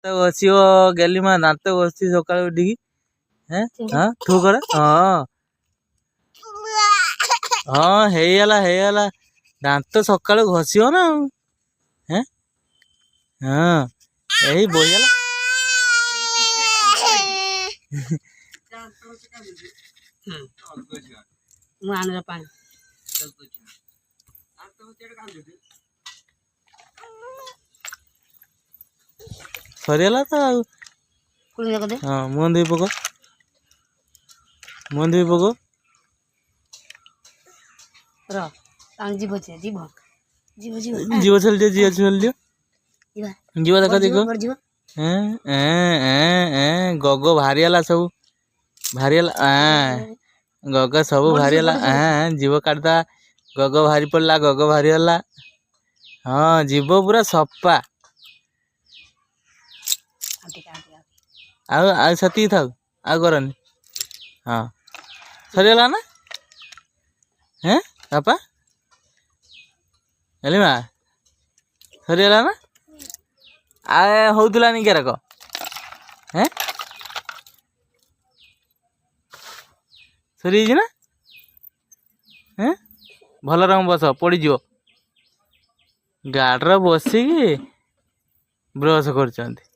ଘଷିବ ଗେଲିମା, ଦାନ୍ତ ଘଷୁଛି ସକାଳୁ ଉଠିକି। ହେଁ, ହଁ, ଥୁ କର। ହଁ ହଁ, ହେଇଗଲା ହେଇଗଲା। ଦାନ୍ତ ସକାଳୁ ଘଷିବ ନା ଆଉ। ହେଁ, ହଁ, ଏଇ ବହିଗଲା। ମୁଁ ଆଣିଲା ପାଣି। ସରିଗଲା ତ ଆଉ। ହଁ, ମୁହଁ ଧୋଇ ପକ, ମୁହଁ ଧୋଇ ପକ। ଯିବ ଯିବ ଯିବ। ଯିବ ଛେଲି ଦିଅ, ଯିବ ଛେଲି ଦିଅ, ଯିବ। ଦେଖ ଦେଖ, ଗଗ ବାହାରିଗଲା, ସବୁ ବାହାରିଗଲା। ଗଗ ସବୁ ବାହାରିଗଲା। ଯିବ କାଟିଦବା। ଗଗ ବାହାରି ପଡ଼ିଲା, ଗଗ ବାହାରିଗଲା। ହଁ, ଯିବ ପୁରା ସଫା। ଆଉ ଆଉ ସେତିକି ଥାଉ, ଆଉ କରନି। ହଁ, ସରିଗଲା ନା? ହେଁ ବାପା, ହେଲି ମା, ସରିଗଲା ନା? ଆ ହଉଥିଲାନି କେରକ? ହେଁ, ସରିଯାଇଛି ନା? ହେଁ, ଭଲ ରକମ ବସ, ପଡ଼ିଯିବ। ଗାଡ଼ିର ବସିକି ବ୍ରସ୍ କରୁଛନ୍ତି।